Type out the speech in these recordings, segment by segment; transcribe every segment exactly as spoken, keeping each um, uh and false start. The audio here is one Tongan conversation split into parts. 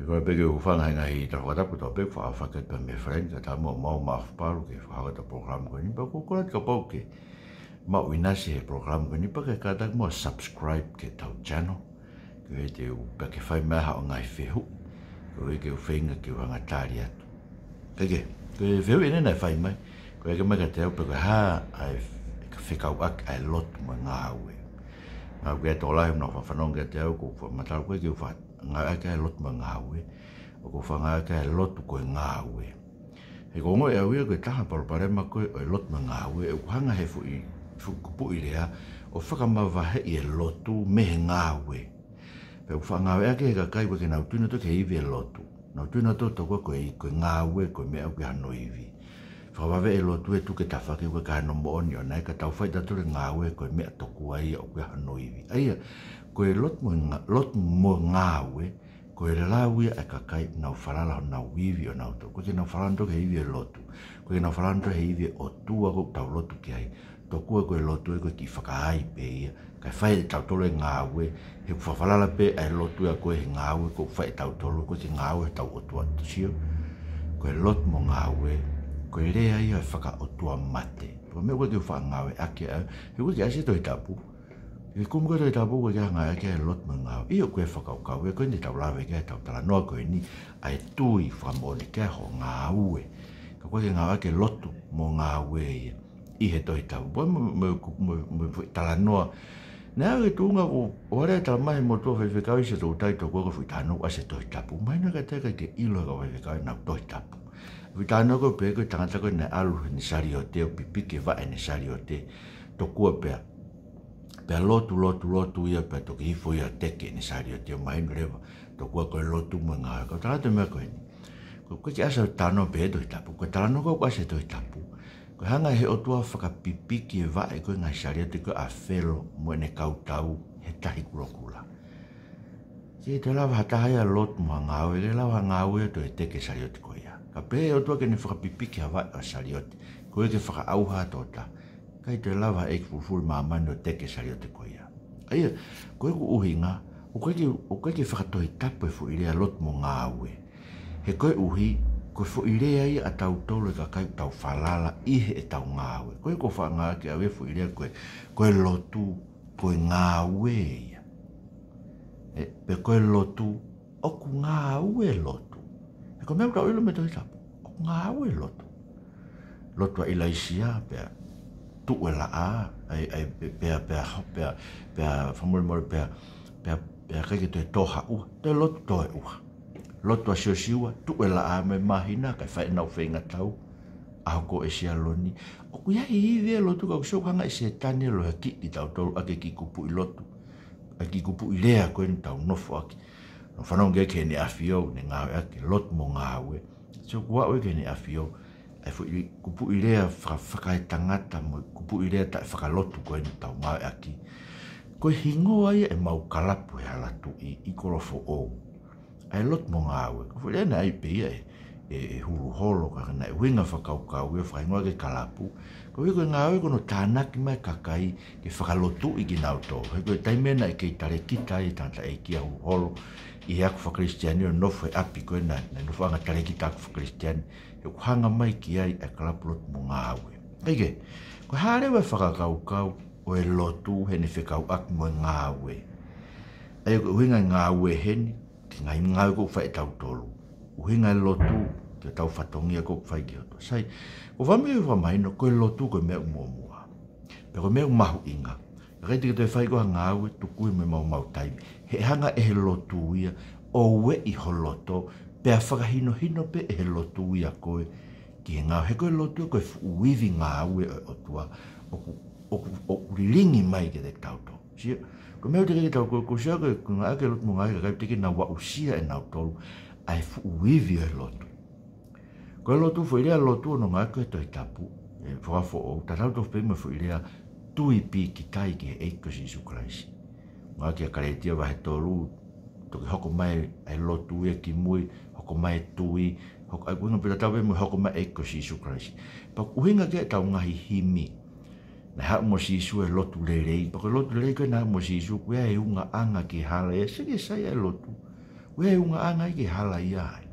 Ko e pē ke u hūfanga he ngaahi tala fakatapu kotoa pē, fakaʻaufaki atu pē mei he friend, ka tau mo mau ma fapalu ke fakahoko atu e polokalama ko eni, pea ko e kole atu kapau ʻoku ke maʻu ʻinasi he polokalama ko eni, pea ke kātaki mo subscribe ki heʻetau channel. Ko e te u pea ke fai mai haʻo ngaahi fehuʻi, ko e ke u feinga ke u hanga tali atu. Kae kehe, ko e fehuʻi eni naʻe fai mai, ko e ʻeke mai kiate au pe ko e hā ʻa e fekauʻaki ʻa e lotu mo e ngāue. Naʻa ku ʻi ai e tokolahi naʻa nau fanongo kiate au, ʻoku ou fakamatala ko e ke u fa- ngāueʻaki ʻa e lotu mo e ngāue, ʻoku ou faʻa ngāueʻaki ʻa e lotu ko e ngāue. He ʻoku ou ongoʻi au ia ko e taha palopalema ko ē ʻo e lotu mo e ngāue, ʻoku hanga he foʻi, foʻi kupuʻi lea ʻo fakamavaheʻi e lotu mei he ngāue. Pea ʻoku faʻa ngāueʻaki he kakai ʻoku ʻikai ke nau tui nautolu ki he ivi e lotu. Nau tui nautolu tokua ko e, ko e ngāue ko e meʻa ʻoku ʻi ai hano ivi. Fakavave e lotu he tuku e tafaʻaki ʻoku ʻikai hano moʻoni ʻona ia, ka tau fai ʻe tautolu e ngāue ko e meʻa tokua ia ʻoku ʻi ai hano ivi. ʻA ia, ko e lotu mo e ngā-, lotu mo e ngāue, ko e lau ia ʻa e kakai ʻoku nau falala honau ivi ʻonautolu. ʻOku ʻikai ke nau falala nautolu ki he ivi e lotu. ʻOku ʻikai ke nau falala nautolu ki he ivi e ʻOtua ʻoku tau lotu ki ai. Tokua ko e lotu ē ko e kiʻi fakaai pē ia. Kae fai ʻe tautolu e ngāue, he ʻoku fakafalala pē ʻa e lotu ia ko ē he ngāue ʻoku fai ʻe tautolu, ʻoku ʻikai ke ngāue hotau ʻOtua, sio. Ko e lotu mo e ngāue, ko e lea ia ʻo e fakaʻotuamate. Ko e meʻa ʻoku ʻikai ke u faʻa ngāueʻaki ia, he ʻoku ʻikai ke ʻasi he Tohi Tapu. He kumu ko e Tohi Tapu ʻoku ʻikai ke ngāueʻaki e lotu mo e ngāue. ʻIo, ko e fakakaukau ia ko eni te tau lave ki ai heʻetau talanoa ko eni, ʻa e tui fakamoʻoni ki ai hoʻo ngāue. Ka ʻoku ʻikai ke ngāueʻaki e lotu mo e ngāue ia ʻi he Tohi Tapu. Pea mo, mo, mo, mo e foʻi talanoa. Naʻe ʻi ai e tuʻunga ʻoku, ʻoku ʻi ai e tala mai he motuʻa faifekau ʻi Siaʻatoutai tokua ko e foʻi talanoa ʻoku ʻasi he Tohi Tapu. Mahino kiate au ʻikai ke ʻilo ʻe he kau faifekau ʻenau Tohi Tapu. Foʻi talanoa ko ē pē ko e tangata ko ē naʻe ʻalu heʻene saliote ʻo pipiki e vaʻe ʻene saliote. Tokua pea, pea lotu, lotu, lotu ia pea toki hifo ia ʻo teke ʻene saliote ʻo mahino leva. Tokua ko e lotu mo e ngāue. Ko e tangata meʻa ko eni. Ko e, ko e kiʻi ʻasi e talanoa pē he Tohi Tapu. Ko e talanoa ko ē ʻoku ʻasi he Tohi Tapu. Ko e hanga ʻe he ʻOtua ʻo fakapipiki e vaʻe ko ē ngaahi saliote ko ē ʻa Felo mo ʻene kau tau he Tahi Kulokula. ʻIkai toe lava ha taha ia ʻo lotu mo ha ngāue, ʻikai lava ha ngāue ʻo toe teke e saliote ko ia. Ka pehē ʻe he ʻOtua ke ne fakapipiki ha vaʻe ʻo e saliote. Ko e ke fakaʻauha ʻa e tokotaha. ʻIkai toe lava ha ʻeiki fulufulu ʻi māmani ʻo teke e saliote ko ia. ʻA ia, ko ʻeku ʻuhinga, ʻoku ʻikai ke, ʻoku ʻikai ke fakatohitapu e foʻi lea lotu mo e ngāue. He koeʻuhi, ko e foʻi lea ia ʻa tautolu e kakai ʻoku tau falala ʻi heʻetau ngāue. Ko e ʻoku ou faʻa ngāueʻaki ʻe au e foʻi lea ko e, ko e lotu, ko e ngāue ia. ʻE, pe ko e lotu, ʻoku ngāue e lotu. He ko e meʻa ʻoku tau ʻilo mei he Tohi Tapu, ʻoku ngāue e lotu. Lotu ʻa ʻIlaisiā, pea tuʻu e laʻā, ʻai, ʻai, pe-, pea, pea, pea, pea, fakamolemole pea, pea, pea ʻikai ke toe tō ha ʻuha, toe lotu tō e ʻuha. Lotu ʻa Siosiua, tuʻu e laʻā mo e māhina, kae fai ʻenau feingatau, ʻa e hoko e sialoni. ʻOku ʻi ai e ivi e lotu ka ʻoku sio ʻoku hanga ʻe Sētane ʻo lohiakiʻi kitautolu ʻaki e kiʻi kupuʻi lotu. ʻA e kiʻi kupuʻi lea ko eni ʻoku tau nofo ʻaki. Naʻa ku fanongo ki ai ki heʻene ʻAfio, ne ngāueʻaki e lotu mo e ngāue. Sio kuo aʻu ki heʻene ʻAfio, ʻa e foʻi kupuʻi lea faka-, fakaetangata mo e kupuʻi lea taʻefakalotu ko eni ʻoku tau ngāueʻaki. Ko e hingoa ia ʻemau kalapu he hala tuʻi ʻi Kolofoʻou. ʻA e lotu mo e ngāue. Ko e foʻi lea naʻe ʻai pē ia ʻe, ʻe, ʻe Hulu Holo ka naʻe ʻuhinga fakakaukau ia fakahingoa ki he kalapu. Koeʻuhi ko e ngāue ko hono tānaki mai e kakai ke fakalotuʻi kinautolu. He ko e taimi ia naʻe kei talekita ai e tangataʻeiki ʻa Hulu Holo ʻi he ako fakakalisitiane ʻo nofo he ʻapi ko ē naʻe, naʻe nofoʻanga talekita ako fakakalisitiane. He ʻoku hanga mai ki ai e kalapu lotu mo e ngāue. Kae kehe, ko e hā leva e fakakaukau ʻo e lotu heʻene fekauʻaki mo e ngāue. ʻA ia ko e ʻuhinga e ngāue heni, ki he ngaahi ngāue ʻoku fai ʻe tautolu. ʻUhinga e lotu, ki hotau fatongia ʻoku fai ki he ʻOtua. Sai, ʻoku ou fakaʻamu ke fakamahino, ko e lotu ko e meʻa ʻoku muʻomuʻa. Pea ko e meʻa ʻoku mahuʻinga. Ka ʻikai te ke toe fai koe ha ngāue, tuku ia mo e maumau taimi. He ʻe hanga ʻe he lotu ia ʻo ueʻi ho loto, pea fakahinohino pē ʻe he lotu ia koe ki he ngāue. He ko e lotu ia ko e fuʻu ivi ngāue ʻo e ʻOtua, ʻoku, ʻoku, ʻoku lilingi mai kiate kitautolu. Sio, ko e meʻa ʻoku teʻeki ke tau ko, ko sio ko e, ko e ngāueʻaki e lotu mo e ngāue ʻe he kakai ʻoku teʻeki ke nau aʻusia ʻenautolu ʻa e fuʻu ivi ʻo e lotu. Ko e lotu, foʻi lea lotu ʻoku ngāueʻaki he Tohi Tapu, ʻe Fakafoʻou, tatau tofu pē mo e foʻi lea tui pīkitai ki he ʻEiki ko Sīsū Kalaisi. Ngāueʻaki ʻia Kalētia vahe tolu, toki hoko mai e lotu ia ki mui, hoko mai e tui, hoko, ʻa ia ko e ʻuhinga pē tatau pē mo e hoko mai e ʻEiki ko Sīsū Kalaisi. Pea ʻoku ʻuhinga ki ai ʻetau ngaahi himi. Naʻe haʻu mo Sīsū e lotu lelei. Pea ko e lotu lelei ko ē naʻe haʻu mo Sīsū, ko ia e ungaʻanga ki he hala ia, seke sai e lotu. Ko e ungaʻanga ia ke halaia ai.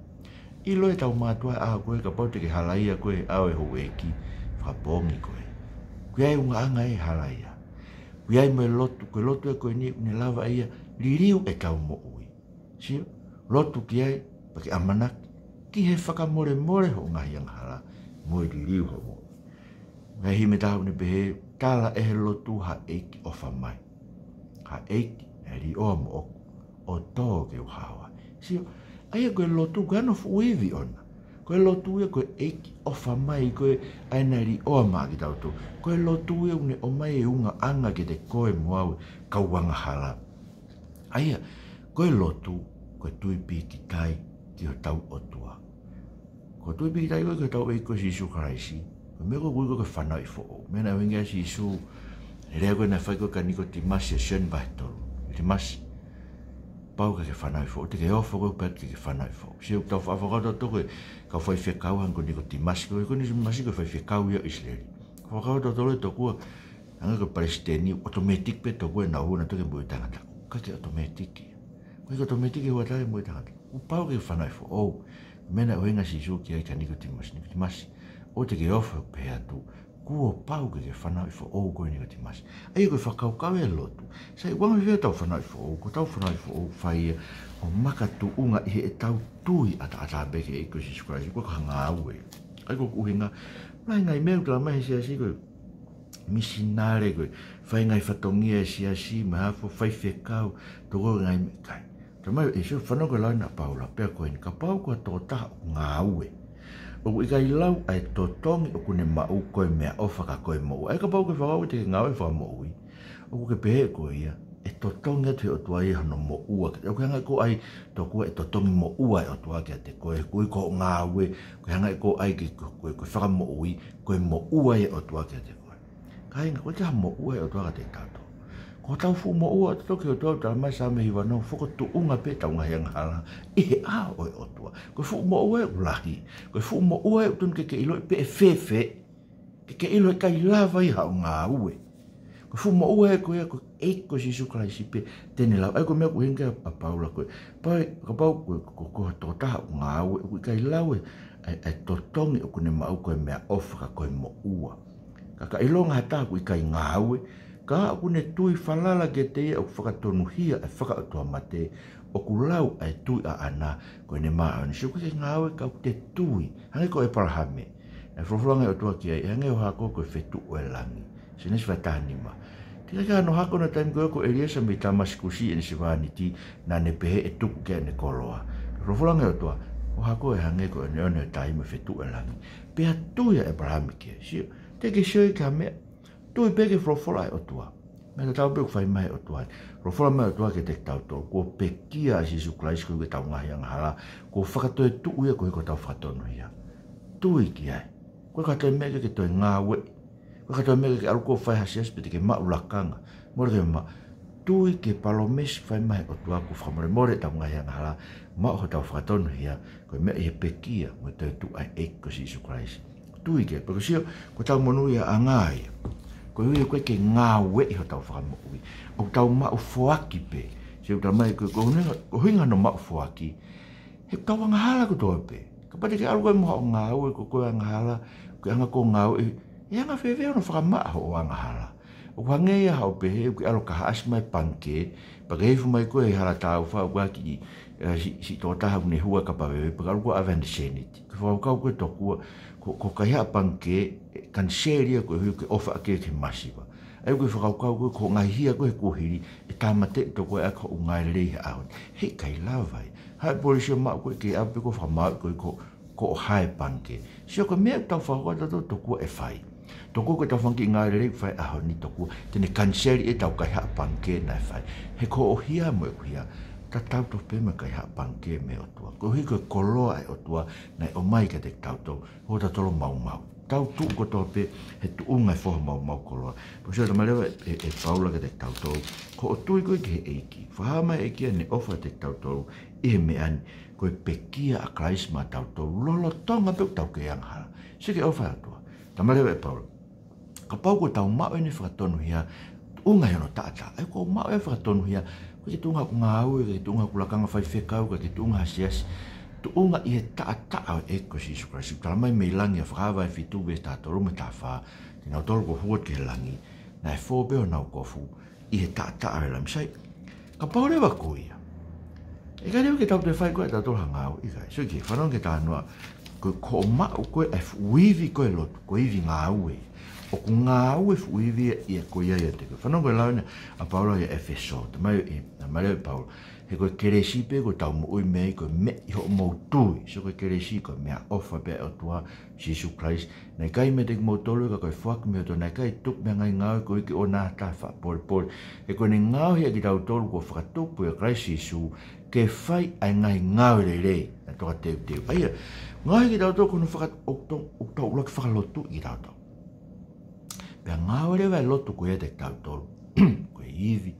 ʻIlo ʻe tau mātuʻa ʻa koe kapau te ke halaia koe ʻe he houʻeiki fakapoongi koe. Ko e ungaʻanga ia e halaia. Ko ia mo e lotu, ko e lotu ē ko eni ʻoku ne lava ia liliu ʻetau moʻui. Sio, lotu ki ai, pea ke ʻamanaki ki he fakamolemole hoʻo ngaahi angahala mo e liliu hoʻo moʻui. Ngaahi himi ʻe taha ʻoku ne pehē, tala ʻe he lotu ha ʻEiki ʻofa mai. Ha ʻEiki, ʻe liʻoa moʻoku, ʻo tō ke u hao ai. Sio, ʻa ia ko e lotu, ko hono fuʻu ivi ʻona. Ko e lotu ia ko e ʻEiki ʻofa mai, ko e ʻai naʻe liʻoa maʻa kitautolu. Ko e lotu ia ʻoku ne ʻomai e ungaʻanga kiate koe mo au kau angahala. ʻA ia, ko e lotu, ko e tui pīkitai ki hotau ʻOtua. Ko e tui pīkitai ko e ki hotau ʻEiki ko Sīsū Kalaisi. Ko e meʻa ko ē ʻoku ui ko e fanauʻi foʻou. Meʻa naʻe ʻuhinga ai ʻe Sīsū, he lea ko ē naʻe fai ko ē ki he kaniko Timasi ʻi Sione vahe tolu. Timasi, pau ke ke fanauʻi foʻou, te ke ofo koe pea te ke fanauʻi foʻou. Sio, tau faʻa fakakaukau tautolu ko e kau faifekau hangē ko Nikotimasi, ko Nikotimasi ko e faifekau ia ʻo ʻIsileli. Fakakaukau tautolu ʻe tokua, hangē ko e palesiteni, automatic pē tokua ʻenau hū nautolu ki he moʻui taʻengata. ʻIkai ke automatic ia. ʻIkai ke automatic e hū atu ki he moʻui taʻengata. Kuo pau ke fanauʻi foʻou. Meʻa naʻe ʻuhinga ʻa Sīsū ki ai kia Nikotimasi, Nikotimasi, ʻoua te ke ofo pehē atu, kuo pau ke ke fanauʻi foʻou koe Nikotimasi. ʻA ia ko e fakakaukau ia e lotu. Sai, ʻoku anga fēfē ʻetau fanauʻi foʻou? Ko ʻetau fanauʻi foʻou ʻoku fai ia ʻo makatuʻunga ʻi heʻetau tui ʻataʻatā pē ki he ʻEiki ko Sīsū Kalaisi, ʻoku ʻikai ko ha ngāue. ʻA ia ko e ʻuhinga, lahi e ngaahi meʻa ʻoku tala mai he siasi ko e misinale, ko e fai e ngaahi fatongia ʻa e siasi, mo e hā fua, faifekau, tokua e ngaahi meʻa, ʻikai. Tala mai ʻe Sīsū, fanongo ki he lau ʻa Paula, pea ko eni, kapau ko ha tokotaha ʻoku ngāue, ʻoku ʻikai lau ʻa e totongi ʻoku ne maʻu ko e meʻaʻofa ka ko e moʻua. ʻA ia kapau ʻoku ke fakakaukau te ke ngāue fakamoʻui, ʻoku ke pehē ko ia, ʻe totongi atu ʻe he ʻOtua ia hono moʻua. ʻOku hanga ʻe koe ʻo ʻai tokua e totongi moʻua ʻa e ʻOtua kiate koe, koeʻuhi ko hoʻo ngāue, ʻoku hanga ʻe koe ʻo ʻai ke ko, ko, ko e fakamoʻui, ko e moʻua ia ʻa e ʻOtua kiate koe. Kāinga, ko e hā e moʻua ʻa e ʻOtua kiate kitautolu? Ko hotau fuʻu moʻua ʻatautolu ki he ʻOtua, tala mai Saame hiva ono, fokotuʻunga pē ʻetau ngaahi angahala ʻi he ʻao ʻo e ʻOtua. Ko e fuʻu moʻua ia ʻoku lahi. Ko e fuʻu moʻua ia ʻoku totonu ke ke ʻiloʻi pe ʻe fēfē. Ke ke ʻilo ʻe ʻikai lava ia ʻe haʻo ngāue. Ko e fuʻu moʻua ia ko ia ko e ʻEiki ko Sīsū Kalaisi pē te ne lava. ʻA ia ko e meʻa ʻoku ʻuhinga ʻa Paula ko e, pau, kapau ko, ko, ko ha tokotaha ʻoku ngāue, ʻoku ʻikai lau ʻa e, ʻa e totongi ʻoku ne maʻu ko e meʻaʻofa ka ko e moʻua. Ka ka ʻilonga ha taha ʻoku ʻikai ngāue, ka ʻoku ne tui falala kiate ia ʻoku fakatonuhia ʻa e fakaʻotuamate, ʻoku lau ʻa e tui ʻaʻana ko ʻene māʻoniʻoni. Sio, ʻoku ʻikai ke ngāue ka ʻoku te tui. Hangē ko ʻĒpalahame. Naʻe folofola ange ʻa e ʻOtua ki ai, ʻe hangē hoʻo hako ko e fetuʻu ʻo e langi. Sēnesi vahe taha nima. Teʻeki ai ke hano hako ʻi he taimi ko ē ko ʻEliesa mei Tāmasikusi ʻene sevāniti, naʻa ne pehē ʻe tuku ki ai ʻene koloa. Folofola ange ʻa e ʻOtua, hoʻo hako ʻe hangē ko e ʻoneʻone ʻo e tahi mo e fetuʻu ʻo e langi. Pea tui ʻa ʻĒpalahame ki ai. Sio, teʻeki ke sio ki ha meʻa. Tui pē ki he folofola ʻa e ʻOtua. Meʻa tatau pē ʻoku fai mai ʻe he ʻOtua. Folofola mai ʻa e ʻOtua kiate kitautolu, kuo pekia ʻa Sīsū Kalaisi koeʻuhi ko ʻetau ngaahi angahala, kuo fakatoetuʻu ia koeʻuhi ko hotau fakatonuhia. Tui ki ai. ʻOku ʻikai ko ha toe meʻa ke ke toe ngāueʻi. ʻOku ʻikai ko ha toe meʻa ke ke ʻalu koe ʻo fai ha siasi pea te ke maʻu lakanga. Mole ke maʻu. Tui ki he palōmesi fai mai ʻe he ʻOtua, kuo fakamolemole ʻetau ngaahi angahala, maʻu hotau fakatonuhia, ko e meʻa ʻi he pekia mo e toetuʻu ʻa e ʻEiki ko Sīsū Kalaisi. Tui ki ai, pea ko e sio, ko ʻetau monūʻiaʻanga ia. Koeʻuhi ʻoku ʻikai ke ngāueʻi hotau fakamoʻui. ʻOku tau maʻu foaki pē. Sio, tala mai ko, ko e ʻuhinga, ko e ʻuhinga hono maʻu foaki, he ʻoku tau angahala kotoa pē. Kapau te ke ʻalu koe mo haʻo ngāue, ko koe angahala, ko e anga ko e ngāue, ʻe anga fēfē hono fakamaʻa hoʻo angahala? ʻOku hangē ia haʻo pehē ʻoku ke ʻalu ʻo kaihaʻasi mai pangikē, pea ke hifo mai koe he hala tāufa ʻoku ʻi ai e kiʻi, ē, siʻi, siʻi tokotaha ʻoku ne hua kapa veve, pea ke ʻalu koe ʻo ʻave haʻane sēniti. Ko e fakakaukau ko ē tokua, ko, ko e kaihaʻa pangikē, ē, kaniseli ia koeʻuhi ko e ʻofa ʻa e ʻEiki ki he masiva. ʻA ia ko e fakakaukau ko ē, ko hoʻo ngaahi hia ko ē he kuohili, ʻe tāmateʻi tokua ʻaki hoʻo ngāue lelei he ʻaho ni. Heʻikai lava ia. Haʻu e polisi ʻo maʻu koe ke ʻave pē koe ʻo fakamāuʻi koe ko, ko hoʻo hā e pangikē. Sio, ko e meʻa ʻoku tau fakakaukau tautolu tokua ʻe fai. Tokua ko ʻetau fanga kiʻi ngāue lelei ʻoku fai he ʻaho ni tokua te ne kaniseli ʻetau kaihaʻa pangikē naʻe fai. He ko hoʻo hia mo ʻeku hia, tatau tofu pē mo e kaihaʻa pangikē mei he ʻOtua. Koeʻuhi ko e koloa ʻa e ʻOtua naʻe ʻomai kiate kitautolu, hotau tolo maumau. Tau tuʻu kotoa pē he tuʻunga e foha maumau koloa. Pea sio, tala mai leva ʻe, ʻe Paula kiate kitautolu, ko hoʻo tui ko ē ki he ʻEiki. Fakahā mai ʻe he ʻEiki ʻene ʻofa kiate kitautolu ʻi he meʻa ni, ko e pekia ʻa Kalaisi maʻatautolu lolotonga pē ʻoku tau kei angahala. Sio ki he ʻofa ʻa e ʻOtua. Tala mai leva ʻe Paula, kapau kuo tau maʻu ʻene fakatonuhia, tuʻunga ʻi hono taʻataʻa. ʻA ia kuo maʻu e fakatonuhia, ʻoku ki he tuʻunga ʻoku ngāue, ki he tuʻunga ʻoku lakanga faifekau, ki he tuʻunga ha siasi. Tuʻunga ʻi he taʻataʻa ʻo e ʻEiki ko Sīsū Kalaisi. Tala mai mei langi ʻa Fakahā vahe fitu veesi taha tolu mo e taha fā, kinautolu kuo hū atu ki he langi, naʻe fō pē honau kofu ʻi he taʻataʻa ʻo e Lami. Sai, kapau leva ko ia, ʻikai leva ke tau toe fai ko ē ʻe tautolu ha ngāue, ʻikai. Sio ki he fanongo ki he talanoa, ko e, ko e maʻu ko ē ʻa e fuʻu ivi ko ē ʻo e lotu, ko e ivi ngāue. ʻOku ngāue fuʻu ivi ia, ia ko ia ʻiate koe. Fanongo ki he lau ʻena ʻa Paula ʻia ʻEfesō, tala mai ʻe, tala mai ʻe Paula, he ko e kelesi pē ʻoku tau moʻui mei ai ko e meʻa ʻi hoʻomou tui. Sio, ko e kelesi ko e meʻaʻofa pē ʻa e ʻOtua, Sīsū Kalaisi. Naʻe ʻikai meiate kimoutolu ia, ka ko e foaki mei he ʻOtua, naʻe ʻikai tuku mei he ngaahi ngāue, koeʻuhi ke ʻoua naʻa tau fakapolepole. He ko ʻene ngaohi ʻa kitautolu kuo fakatupu ʻia Kalaisi Sīsū ke fai ʻa e ngaahi ngāue lelei naʻe tokateuteu. ʻA ia, ngaohi kitautolu ko hono faka-, ʻo to-, ʻo tau ʻuluaki fakalotuʻi kitautolu. Pea ngāue leva e lotu ko ia ʻiate kitautolu, ko e ivi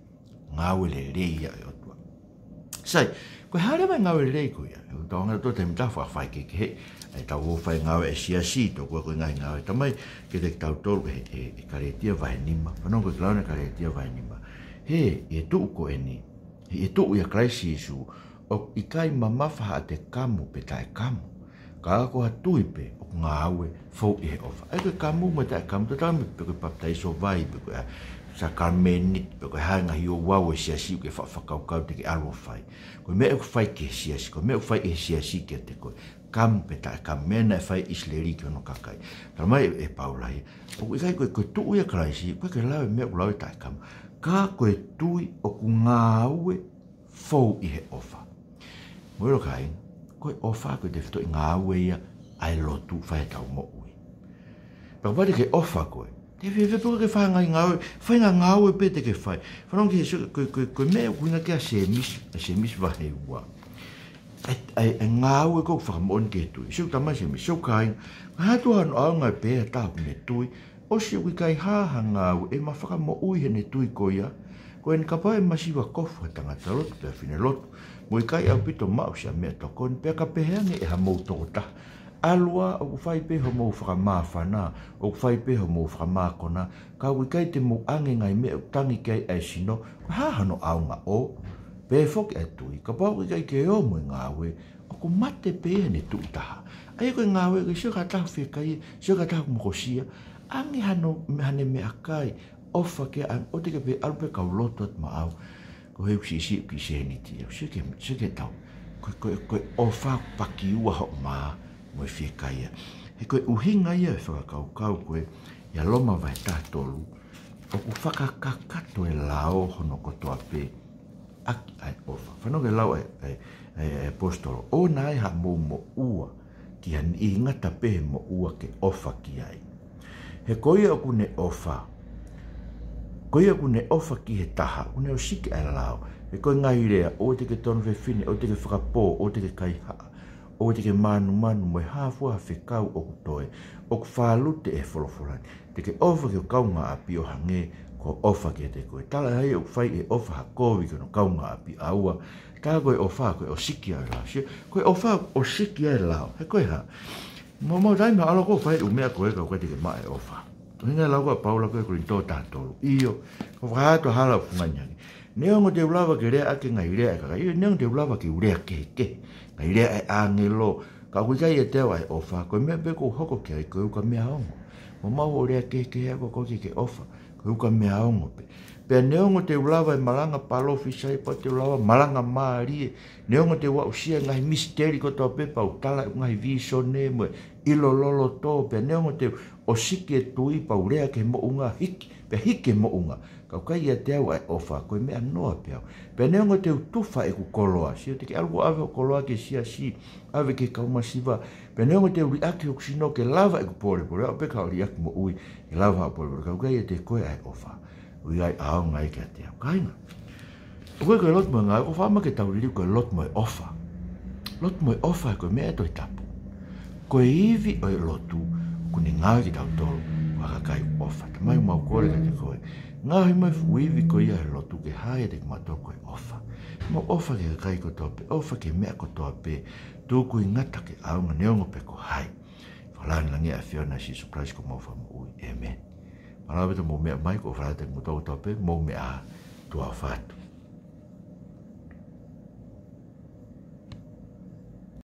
ngāue lelei ia ʻo e ʻOtua. Sai, ko e hā leva e ngāue lelei ko ia? ʻOku tau hanga ʻo taimi tatau ʻo fai kehekehe, ʻa ia tau ō ʻo fai ngāue ʻa e siasi, tokua ko e ngaahi ngāue. Tala mai kiate kitautolu ʻe, ʻe, ʻe Kalētia vahe nima. Fanongo ki he lau ʻena ʻa Kalētia vahe nima. He, ʻi he tuʻu ko eni, he, he tuʻu ʻia Kalaisi Sīsū, ʻoku ʻikai mamafa haʻate kamu pe taʻekamu, ka ko ha tui pē ʻoku ngāue fou ʻi he ʻofa. ʻA ia ko e kamu mo e taʻekamu, tatau ai pē pe ko e papitaiso vai, pe ko e sākalamēniti, pe ko e hā e ngaahi ouau ʻo e siasi ʻoku ke fa-, fakakaukau te ke ʻalu ʻo fai. Ko e meʻa ʻoku fai ki he siasi, ko e meʻa ʻoku fai ʻe he siasi kiate koe. Kamu pe taʻekamu, meʻa naʻe fai ʻe ʻIsileli ki hono kakai. Tala mai ʻe, ʻe Paula ia, ʻoku ʻikai ko e, ko e tuʻu ʻia Kalaisi, ʻoku ʻikai ke lau e meʻa ʻoku lau e taʻekamu. Ka ko e tui ʻoku ngāue fou ʻi he ʻofa. Mou ʻilo kāinga, ko e ʻofa ko e tefitoʻi ngāue ia ʻa e lotu fai ʻetau moʻui. Pea kapau te ke ʻofa koe, te ke fie, fie pē ke fai ngaahi ngāue, fai ngaahi ngāue pē te ke fai. Fanongo ki he sio, ko e, ko e, ko e meʻa ʻoku ʻuhinga ki ai ʻa Sēmisi, ʻa Sēmisi vahe ua. ʻA e, ʻa e, ʻa e ngāue ʻoku fakamoʻoni ki he tui. Sio, tala mai ʻe Sēmisi, sio kāinga, ko e hā tuʻu hono ʻaonga ʻo e pehē ʻa ha taha ʻoku ne tui, ʻosi ʻoku ʻikai hā ha ngāue ʻe mafakamoʻui heʻene tui ko ia? Ko eni, kapau ʻe masiva kofu ha tangata lotu pe ha fefine lotu, mo ʻikai ʻaupito maʻu siʻa meʻatokoni, pea ka pehē ange ʻe hamou tokotaha, ʻAlu ā, ʻoku fai pē homou fakamāfana, ʻoku fai pē homou fakamākona, ka ʻoku ʻikai te mou ʻoange e ngaahi meʻa ʻoku tangi ki ai ʻa e sino, ko e hā hono ʻaonga ʻo? Pehē foki ʻa e tui, kapau ʻoku ʻikai ke ō mo e ngāue, ʻoku mate pē ia heʻene tuʻu taha. ʻA ia ko e ngāue, ke sio ki ha taha ʻoku fiekaia, sio ki ha taha ʻoku mokosia, ʻoange hano, haʻane meʻakai, ʻofa ki ai, ʻoua te ke pehē ʻalu pē kau lotu atu maʻau, ko e hā ʻeku siʻisiʻi ʻoku kiʻi sēniti, ʻoku sio ki he, sio ki he tau. Ko e, ko e, ko e ʻofa pakiua hoʻo mā mo e fiekaia. He ko e ʻuhinga ia e fakakaukau ko ē ʻia Loma vahe taha tolu, ʻoku fakakakato e lao hono kotoa pē ʻaki ʻa e ʻofa. Fanongo ki he lau ʻa e, ʻa e, ʻa e, ʻa e ʻaposetolo, ʻoua naʻa ʻi ai haʻamou moʻua ki ha niʻihi, ngata pē he moʻua ke ʻofa ki ai. He ko ia ʻoku ne ʻofa, ko ia ʻoku ne ʻofa ki he taha, ʻoku ne ʻosiki ʻa e lao. He ko e ngaahi lea, ʻoua te ke tonu fefine, ʻoua te ke fakapō, ʻoua te ke kaihaʻa, ʻoua te ke mānumanu, mo e hā fua ha fekau ʻoku toe, ʻoku fālute ʻe he folofola ni. Te ke ʻofa ki ho kaungāʻapi ʻo hangē ko hoʻo ʻofa kiate koe. Talaʻehai ʻoku fai ʻe he ʻofa ha kovi ki hono kaungāʻapi, ʻa ua. Tā ko e ʻofa ko e ʻosiki ʻa e lao. Sio, ko e ʻofa ʻosiki ʻa e lao. He ko e hā? Mo, mo taimi ʻalu ʻo fai ʻū meʻa ko ē ka ʻoku ʻikai te ke maʻu e ʻofa. ʻUhinga e lau ko ē ʻa Paula ko ē Kolinitō taha tolu. ʻIo, ko e fakahā atu ʻa e hala ʻoku fungani ange. Neongo te u lava ke lea ʻaki e ngaahi lea ʻa e kakai, ʻio, neongo te u lava ke u lea kehekehe, ngaahi lea ʻa e ʻāngelo, ka ʻoku ʻikai ʻiate au ʻa e ʻofa, ko e meʻa pē ʻoku ou hoko ki ai ko e ukamea ongo. Mo maʻu hoʻo lea kehekehe ʻa koe ʻoku ʻikai ke ke ʻofa, ko e ukamea ongo pē. Pea neongo te u lava e malanga palōfisai, pea te u lava malanga mālie, neongo te u aʻusia e ngaahi misiteli kotoa pē, pea u tala e ngaahi vīsone mo e ʻilo loloto, pea neongo te u ʻosiki e tui, pea u lea ki he moʻunga, hiki, pea hiki e moʻunga, ka ʻoku ʻikai ʻiate au ʻa e ʻofa, ko e meʻa noa pē au. Pea neongo te u tufa ʻeku koloa, sio, te ke ʻalu ʻo ʻave hoʻo koloa ki he siasi, ʻave ki he kau masiva, pea neongo te u liʻaki hoku sino ke lava ʻeku polepole, aʻu pē ke u liʻaki moʻui ke lava haʻo polepole, ka ʻoku ʻikai ʻiate koe ʻa e ʻofa, ʻoku ʻikai ʻaonga ia kiate au. Kāinga, ʻoku ʻikai ko e lotu mo e ngāue, ʻoku ou fakaʻamu ke tau liliu ko e lotu mo e ʻofa. Lotu mo e ʻofa, ko e meʻa ʻa e Tohi Tapu. Ko e ivi ʻo e lotu, ʻoku ne ngaohi kitautolu ko ha kakai ʻoku ʻofa. Tamai, mau kole kiate koe, ngaohi mai e fuʻu ivi ko ia ʻo e lotu ke hā ʻiate kimautolu ko e ʻofa. Mau ʻofa ki he kakai kotoa pē, ʻofa ki he meʻa kotoa pē, tuku ʻi ngata ke ʻaonga neongo pe ko hai. Fakalāngilangiʻia ʻa e ʻAfiona, Sīsū Kalaisi ko homau Fakamoʻui. ʻĒmeni. Mālō ʻaupito hoʻomou meʻa mai, ʻoku ou fakaaloto kiate kimoutolu kotoa pē, mou meʻa ā, tuʻa ʻofa atu.